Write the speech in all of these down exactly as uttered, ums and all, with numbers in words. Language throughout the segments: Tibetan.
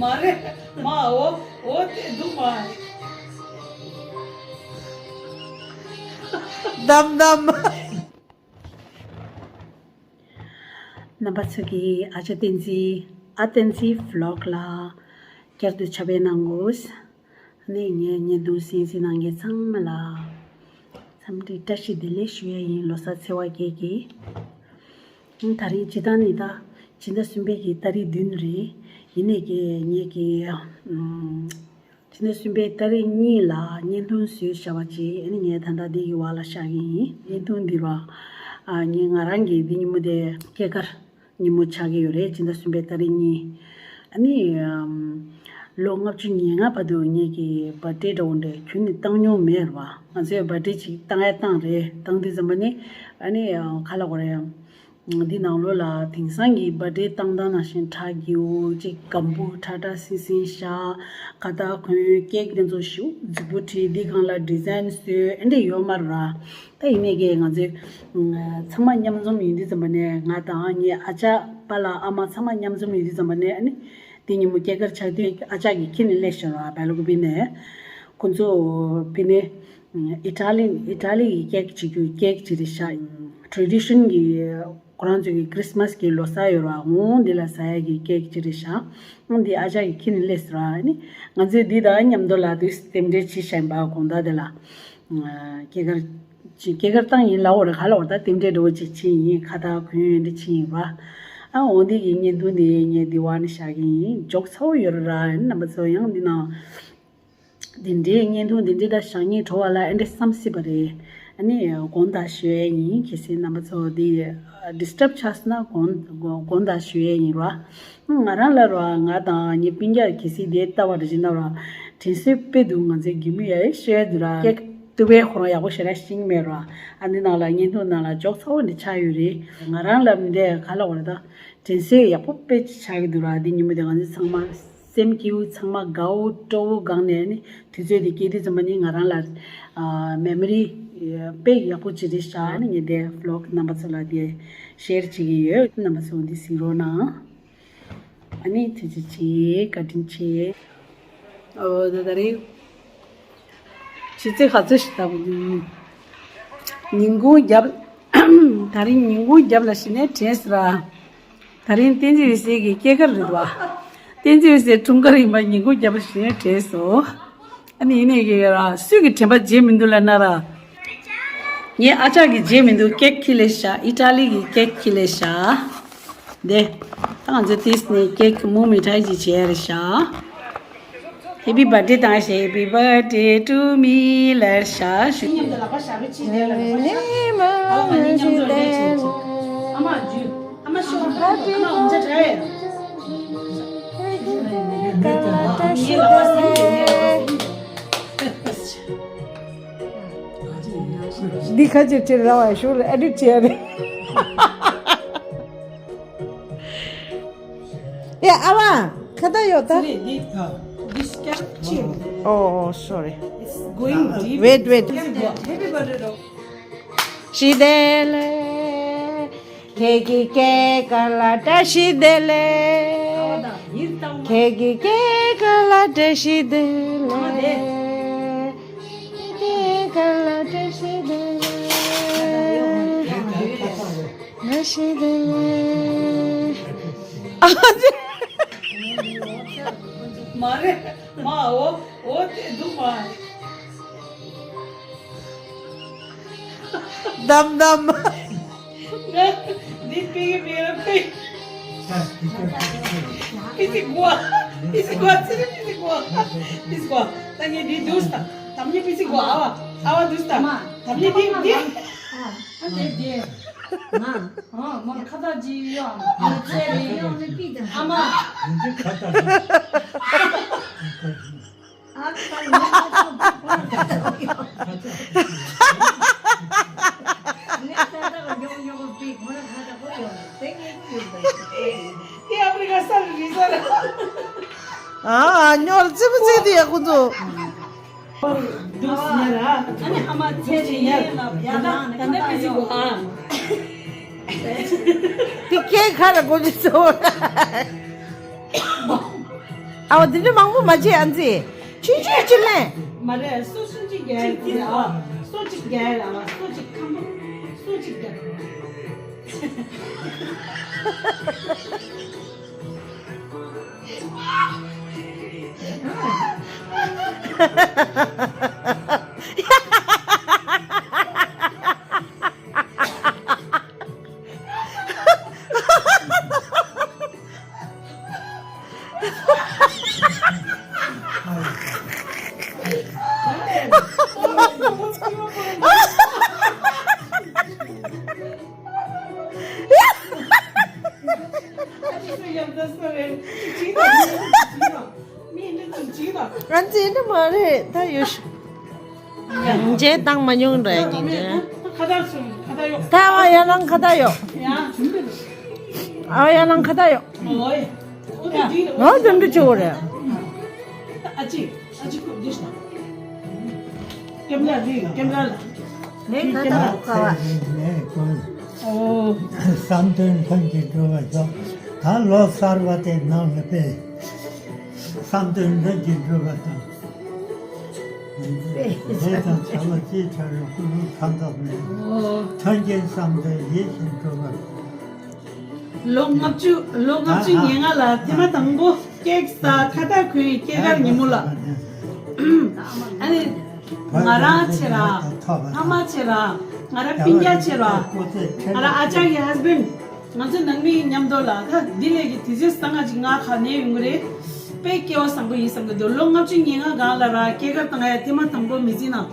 མ་རེད། མ་འོ་འོ་དེ་འདུག་མ། དམ་དམ། རྣམ་པ་ཚོ་གིས་ཨ་ཅག་བསྟན་འཛིན། ཨ་བསྟན་འཛིན་ཝི་ལོག་ལ་བསྐྱར་དུ་ཕྱག་དཔེ་གནང་དགོས། ནས་ངའི་བརྙན་ཐུང་གསན་གཟིགས་གནང་མཁན་ཚང་མ་ལ་འཚམས་འདྲི་བཀྲ་ཤིས་བདེ་ལེགས་ཞུ་ཡ་ཡིན། ལོ་གསར་ཚེས་པ་བརྒྱད་ཀྱི། ད་རིང་སྤྱིར་བཏང་ནི་ད་སྤྱི་ཟླ་གསུམ་པའི་གི་ཏ་རིག་བདུན་རེད། ཡིན་ནའི་གི་ངས་ཀྱི་སྤྱི་ཟླ་གསུམ་པའི་ཏ་རིག་གཉིས་ལ་བརྙན་ཐུང་བཟོས་བཞག་པ་ཅིག་ཨ་ནི་ངས་ད་ལྟ་འདི་གི་བར་ལ་བཞག་གི་ཡིན། བརྙན་ཐུང་འདི་ར་ངས་ང་རང་གི་འདི་ཉིན་མོ་དེ་སྐྱེས་སྐར་ཉིན་མོ་ཆགས་ཀྱི་ཡོད་རེད། སྤྱི་ཟླ་གསུམ་པའི་ཏ་རིག་གཉིས། ཨ་ནི་ཨམ་ལོ་ལྔ་བཅུ་ཉེར་ལྔ་བར་དུ་ངེད་ཀྱི་བར་ཌེ་འདྲ་བོ་འདྲ་ཁྱོན་ནས་བཏང་མྱོང་མེད་རེད་བ། ང་ཚོས་བར་ཌེ་ཅིག་བཏང་ཡ་བཏང་རེད། བཏང་དུས་ཙམ་པ་ནི་ཨ་ནི་ཨ་ག་ལབ་དགོས་རེད། འདི་ནང་ལོགས་ལ་དེང་སང་གི་བར་ཌེ་བཏང་སྟངས་ནང་བཞིན་ཁྲ་གིའུ་ཅིག་སྒམ་པོ་ཁྲ་ཁྲ་སིང་སིང་བཞག་ཁ་བཏགས་གོན། ཀེག་དེ་ཚོ་ཞེ་པོ་རྫིག་པོ་བྲིས། འདི་སྒང་ལ་ཌི་ཛའིན་བཟོས། ཨེ་འདྲ་ཡོད་མ་རེད་བ། ད་ཡིན་ནའི་གི་ང་ཚོས་ཚང་མ་མཉམ་འཛོམས་ཡིན་དུས་ཙམ་པ་ནས། ང་དང་ངའི་ཨ་ཅག་པཱ་ལགས་ཨ་མ་ཚང་མ་མཉམ་འཛོམས་ཡིན་དུས་ཙམ་པ་ནས། ཨ་ནི་དེ་ཉིན་མོ་སྐྱེས་སྐར་ཆགས་དུས་ཨ་ཅག་གིས་ཁྱེར་ནས་སླེབས་ཤག་ར། སྦེལ་ཀོབ་ནས། ཁོ་ཚོ་ཕི་ནས་ཨི་ཊ་ལི་ཨི་ཊ་ལི་གི་ཀེག་བྱེད་རྒྱུ་ཀེག་ཅིག་རེད་ཤག་ཊེ་རེ་ཌི་ཤན་གི་ཁོ་རང་ཚོའི་གི་ཁྲི་སི་མ་སི་གི་ལོ་གསར་ཡོད་ར། འོང་འདི་ལ་ཟ་ཡ་གི་ཀེག་ཅིག་རེད་ཤག་འོང་འདི་ཨ་ཅག་གིས་ཁྱེར་ནས་སླེབས་ཤག་ར། ཨ་ནི་ང་ཚོས་འདི་དང་མཉམ་དུ་ལ་དུས་རྟེན་འབྲེལ་བྱས་བཞག་ཡིན་པ། དགོང་དག་དེ་ལ་སྐྱེས་སྐར་ཅིག་སྐྱེས་སྐར་བཏང་ཡིན་ལབ་དགོས་རེད། ག་ལབ་དགོས་རེད། ད་རྟེན་འབྲེལ་འདྲ་བོ་ཅིག་བྱས་ཡིན། ཁ་བཏགས་གོན་འདི་བྱས་ཡིན་ར། ཨ་འོ་འདི་གི་བརྙན་ཐུང་འདི་ངས་འདི་བར་ནས་བཞག་གི་ཡིན། ཇོག་ཚ་བོ་ཡོད་རེད་ར། རྣམ་པ་ཚོ་ཡང་འདི་ནང་འདི་འདྲའི་བརྙན་ཐུང་འདི་འདྲའི་ད་བཞག་སྙིང་བྲོ་བ་ལ་ཨེ་འདྲ་བསམ་སྲིད་པ་རེད། ཨ་ནི་དགོངས་དག་ཞུ་ཡས་ཡིན། གལ་སྲིད་རྣམ་པ་ཚོ་འདི་ཌི་སི་ཊབ་ཆགས་སོང་ན་དགོངས་དགོངས་དག་ཞུ་ཡས་ཡིན་ར། ང་རང་ལ་ར། ང་དང་ངའི་སྤུན་ཀྱག་གལ་སྲིད་དེ་ལྟ་བ་རེ་བྱེད་ན་ར། དྲན་གསོ་དཔེ་འདུག་ང་ཚོའི་གད་མོ་ཡ་ཡ་ཤོད་འདུག་ར། སྐད་སྟོད་པའི་ཁོ་རང་ཡག་པོ་ཞེ་དྲག་ཤེས་ཀྱི་མེད་ར། ཨ་འདི་ནང་ལ་བརྙན་ཐུང་ནང་ལ་ཇོག་ཚ་བོ་འདི་ཆགས་ཡོད་རེད། ང་རང་ལ་མི་འདྲ་ག་ལབ་དགོས་རེད་ད། དྲན་གསོ་ཡག་པོ་དཔེ་ཅིག་ཆགས་ཀྱི་འདུག་ར། འདི་ཉིན་མོ་དེ་ང་ཚོ་ཚང་མ་སེམས་སྐྱིད་པོ། ཚང་མ་དགའ་བོ་སྤྲོ་བོ་སྒང་ནས་ནི་དུས་ཚོད་དེ་སྐྱེལ་དུས་ཙམ་པ་ནི་ང་རང་ལ་ཨ་མེ་མོ་རི་དཔེ་ཡག་པོ་ཅིག་རེད་ཤག་ཨ་ནི་ངས་དེ་ཝི་ལོག་རྣམ་པ་ཚོ་ལ་དེ་ཤེར་བྱེད་ཀྱི་ཡོད། རྣམ་པ་ཚོ་འདི་གཟིགས་རོགས་གནང་། ཨ་ནི་ཐུགས་རྗེ་ཆེ། བཀའ་དྲིན་ཆེ། ཨོ་ད་ད་རེས་ཆུ་ཚོད་ག་ཚོད་ཞིག་ད་གོ་ཉིན་གུང་རྒྱབ། ད་རིང་ཉིན་གུང་རྒྱབ་ལ་གཞི་ནས་དྲན་སོང་ར། ད་རིང་བསྟན་འཛིན་འོད་ཟེར་གྱི་སྐྱེས་སྐར་རེད་བ། བསྟན་འཛིན་འོད་ཟེར་འཁྲུངས་སྐར་ཡིན་པ་ཉིན་གུང་རྒྱབ་ལ་གཞི་ནས་དྲན་སོང་། ཨ་ནི་ཡིན་ནའི་གི་ར་སུས་ཀྱི་དྲན་པ་བརྗེད་མི་འདུག་ལབ་ན་ར། ངའི་ཨ་ཅག་གིས་བརྗེད་མི་འདུག་ཀེག་ཁྱེར་སླེབས་ཤག་ཨི་ཊ་ལི་གི་ཀེག་ཁྱེར་སླེབས་ཤག་དེ། ད་ང་ཚོ་ཏིས་ནས་ཀེག་མུ་མི་ཐའི་ཅིག་བྱས་རེད་ཤག Happy birthday དང་། Happy birthday to me ལབ་ཤག་ཞུ། མཉམ་དུ་ལག་པ་ཞབས་རེ་ཅིག་བྱས་ལ་ལག་པ་ཞབས། ཨ་མ་གཉིས་མཉམ་དུ་ལས་བྱེད་ཅིག་ཨ་མ་འཇུ། ཨ་མ་ཤོག་ཨ་མ་འོང་ཆ་དྲ་ཡ། ངའི་ལག་པ་ཟིན་ཏེ། ངའི་ལག་པ་ཟིན་ཏེ། འདི་ཁ་ཅིག་ཅིག་ར་བ་ཤོར་ཨེ་ཌིཊ་བྱས་རེད། ཡ་ཨ་མ། ཁ་བཏགས་ཡོད་ད། This cannot change. Oh, oh, sorry. It's going deep. Wait, wait. Happy birthday. ཞི་བདེ་ལེགས། ཁྱེད་ཀྱི་སྐྱེས་སྐར་ལ་བཀྲ་ཤིས་བདེ་ལེགས། ཁྱེད་ཀྱི་སྐྱེས་སྐར་ལ་བཀྲ་ཤིས་བདེ་ལེགས། སྐྱེས་སྐར་ལ་བཀྲ་ཤིས་བདེ་ལེགས། བཀྲ་ཤིས་བདེ་ལེགས། མ་རེད། མ་འོ་འོ་དེ་འདུག་མ། དམ་དམ། ང་འདི་པི་གི་པི་ར་པི། པི་སི་གོ། པི་སི་གོ་ཚི་རི་པི་སི་གོ། པི་སི་གོ། ད་ངས་འདི་འདུག་ད། དམ་ཉེ་པི་སི་གོ་ཨ་བ། ཨ་བ་འདུག་ད། དམ་ཉེ་འདི་འདི། ཨ་འདི་འདི། ང་། ཨ་མ་ཁ་ད་ཇི་ཡོ། ཨ་ཚེ་རི་ཡོ་ནི་པི་ད། ཨ་མ། འདི་ཁ་ད་ཇི། ཨ་ཉོར་ཙི་པུ་ཙི་དེ་ཡ་ཁོ་ཚོ། ཨ་ནི་ཨ་མ་ཚེ་རི་ཡ་ལ་ཡ་ད་ད་ནི་པི་སི་གོ་ཨ། དེ་ཁྱེད་ ཁ་ར་གོ་ཅི་སོ། ཨའོ་དེ་འདྲ་མང་པོ་མ་བྱེད་ཨ་ཙི། ཆུང་ཆུང་ཅི་ལེན། མ་རེད། སོ་སོ་གཅིག་རྒྱག་ཡ་ཡིན་ཨ། སོ་གཅིག་རྒྱག་ཡ་ཨ། སོ་གཅིག་ཁམ་པོ། སོ་གཅིག་རྒྱག་ང་ཚོ་འདི་མ་རེད་ད་ཡོད་ཤི། རྗེས་བཏང་མ་མྱོང་འདྲ་ཡ་ཅིག་རྗེས། ད་བ་ཡ་ལང་ཁ་ད་ཡོད། ཨ་བ་ཡ་ལང་ཁ་ད་ཡོད། ང་དོན་དུ་ཆུ་བོ་རེད། ལས་ཁ་ད་ཀ་བ། བསམ་དོན་ལྷུན་གྱིས་འགྲུབ་པར་ཤོག་ད་ལོ་གསར་བ་དེ་ནང་ལ་དཔེ། བསམ་དོན་ལྷུན་གྱིས་འགྲུབ་པ་དང་། ལས་དང་བྱ་བ་ཅིའི་ཕྱིར་རུ་ཀུན་སློང་ཕྲ་མཐོང་མེད། མཐུན་རྐྱེན་བསམ་དོན་ཡིད་བཞིན་འགྲུབ་པར། ལོ་ལྔ་བཅུ་ལོ་ལྔ་བཅུ་ང་ལྔ་ལ་ཐེངས་མ་དང་པོ་ཀེག་ཟ་ཁ་བཏགས་གོན་སྐྱེས་སྐར་ཉིན་མོ་ལ། ཨ་ནི་ང་རང་བྱས་ར། ཕ་མ་བྱས་ར། ང་རང་སྤུན་ཀྱག་བྱས་ར། ང་རང་ཨ་ཅག་གི་ཧས་བྷེན་ང་ཚོ་ནང་མི་མཉམ་དུ་ལ་ད་འདི་ལས་ཀྱི་དུས་ཚོད་བཟང་ང་ཅིག་ང་ག་ནས་ཡོང་གི་རེད། དཔེ་སྐལ་བ་བཟང་པོ་ཡིན་བསམ་གི་འདུག་ལོ་ལྔ་བཅུ་ང་ལྔ་སྒང་ལ་ར་སྐྱེས་སྐར་བཏང་ཡ་ཐེངས་མ་དང་པོ་མི་ཚེ་ནང་།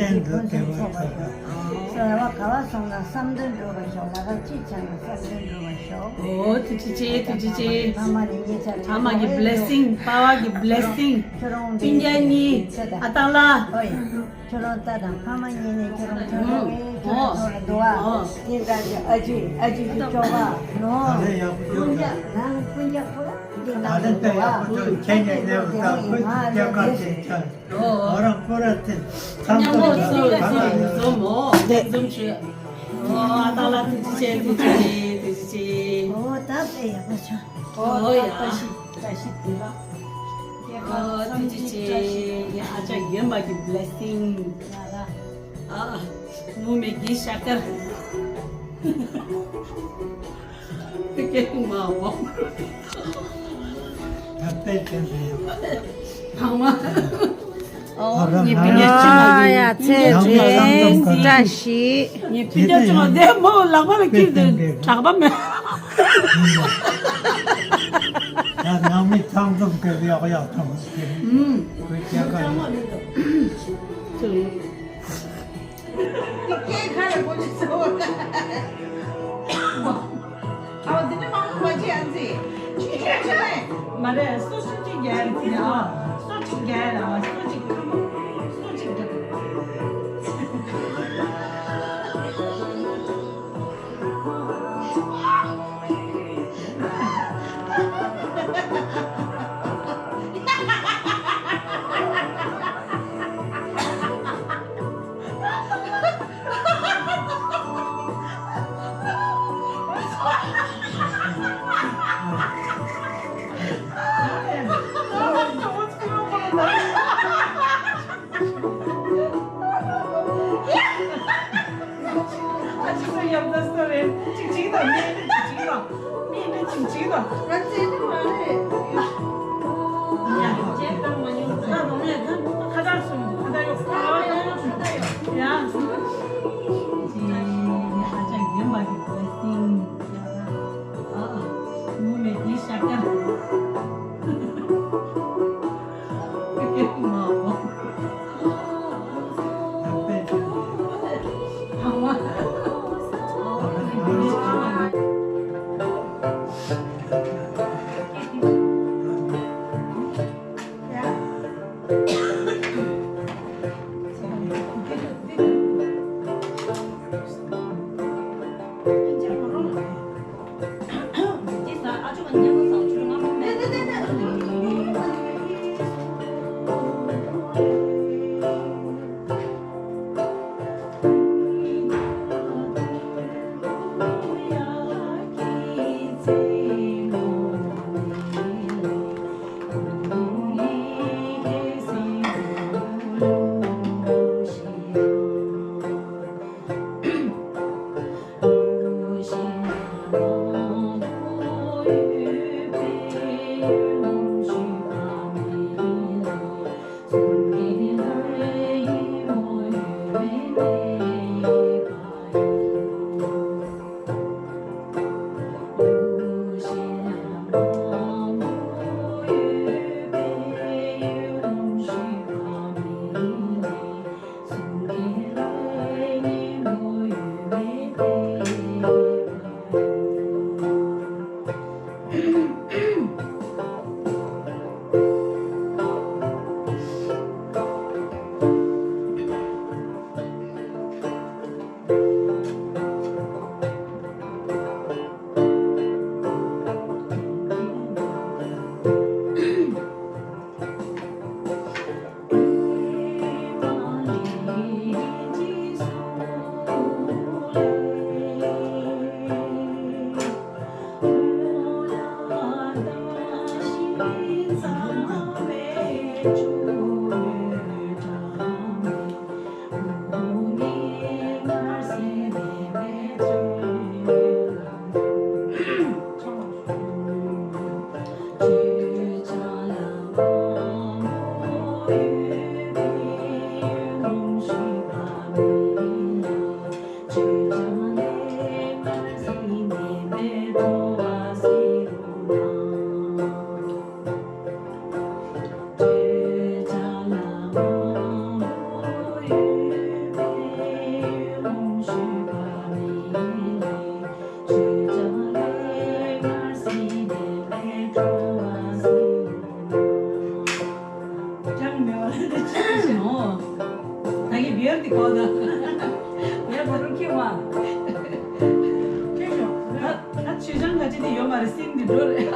གཏན་དུ་བདེ་བ་ཐོབ་པ། བསམ་པ་ག་བ་སོང་ན་བསམ་དོན་འགྲུབ་པར་ཤོག་ལས་ཀ་ཅི་བྱས་ན་བསམ་དོན་འགྲུབ་པར་ཤོག་ཨོ་ཐུགས་རྗེ་ཆེ། ཐུགས་རྗེ་ཆེ། ཕ་མ་ནི་ཉེ་ཆར་ཕ་མ་གི་blessing པ་ཕ་གི་blessing ཁྱོད་རང་སྤུན་ཀྱག་གཉིས་ཨ་སྟག་ལ། ཁྱོད་རང་ལྟ་དང་ཕ་མ་གཉིས་ནས་ཁྱོད་རང་ཁྱོད་རང་གིས་ཁྱོད་རང་ཐོག་ལ་འདུག་ཨ། འདི་འདྲ་གི་ཨ་ཅེ་ཨ་ཅེ་གི་ཅོ་ག་ནོ། ད་ལན་ཡག་པོ་སྤུན་ཀྱག་ནང་སྤུན་ཀྱག་ཁོ་རང་འདི་ད་ལན་དཔེ་ཡག་པོ་ཅོ་ཁྱེད་ཉིད་ནས་ད་ཁོ་རྒྱ་གར་ཞིག་ཆགས། ཨོ་རང་ཁོ་ར་དེ་ཚང་མཉམ་པོ་ཚོ་ཚང་མ་འཛོམས་འཛོམས་ཨོ་འཛོམས་ཆོས། ཨོ་ཨ་ད་ལ་ཐུགས་རྗེ་ཆེ། ཐུགས་རྗེ་ཆེ། ཐུགས་རྗེ་ཆེ། ཨོ་ད་དཔེ་ཡག་པོ་ཆགས། ཨོ་ཡ། བཀྲ་ཤིས་བཀྲ་ཤིས་བདེ་ལེགས། ཨོ་ཐུགས་རྗེ་ཆེ། ཡ་ཨ་ཅག་ཡོན་པ་གི་blessing། ཨ་མུ་མེ་གི་ཤ་ཀར། ཀེག་མ་འོང་། ད་དཔེ་དྲན་པས་ཡོད། ཐང་མ། ཨོ་ངའི་སྤུན་ཀྱག་ཆུང་མ་ཡིན། ཡ་ཚེ་རིང་བཀྲ་ཤིས། ངའི་སྤུན་ཀྱག་ཆུང་མ་དེ་མོ་ལག་པ་ལ་ཁྱེར་ཏེ་གྲགས་པ་མེད། ད་ནང་མི་ཚང་འཛོམས་ཀྱི་ཡག་ཡག་ཐོང་། ཨུམ། ཁོའི་སྐྱེས་སྐར། ཚུལ། སྐྱེས་སྐར་གོ་ཆི་སོ། ཨ་འདི་ནི་མང་པོ་མ་བྱེད་ཨ་ཙི། ཆུང་ཆུང་ཆུང་ནས། མ་རེད། སོ་སོ་གཅིག་རྒྱག་ཡ་རེད་ཨ། སོ་གཅིག་རྒྱག་ཡ་རེད་ཨ། སོ་གཅིག་ཁམ་པོ། སོ་གཅིག་རྒྱག་ཨ་ཅེ་སུ་ཡབ་ད་སྟོ་རེད། ཅིག་ཅིག་དང་མི་ཅིག་ཅིག་དང་མི་ཅིག་ཅིག་དང་། ང་ཚེ་འདི་མ་རེད། ཡ་ཅེ་དང་མ་ཉུང་ད་རོང་ཡ་ད་ཁ་དར་སོང་ཁ་དར་ཡོད་ཁ་དར་ཡོད་ཡ། ཅེ་ཨ་ཅག་ཡོན་པ་གི་blessing། ཨ་མུ་མེ་གི་ཤ་ཀར། ཅང་མེད་པ་ལ་འདི་ཅི་ཞིག་འོང་། ད་གི་བེར་འདི་གོ་ད། བེར་བ་རུ་ཁྱེར་བ། ཁྱེར་ཤོག་ད་ད་ཆོས་ཅང་ག་ཅི་འདི་ཡོད་མ་རེད། སེམས་འདི་འགྲོ་རེད།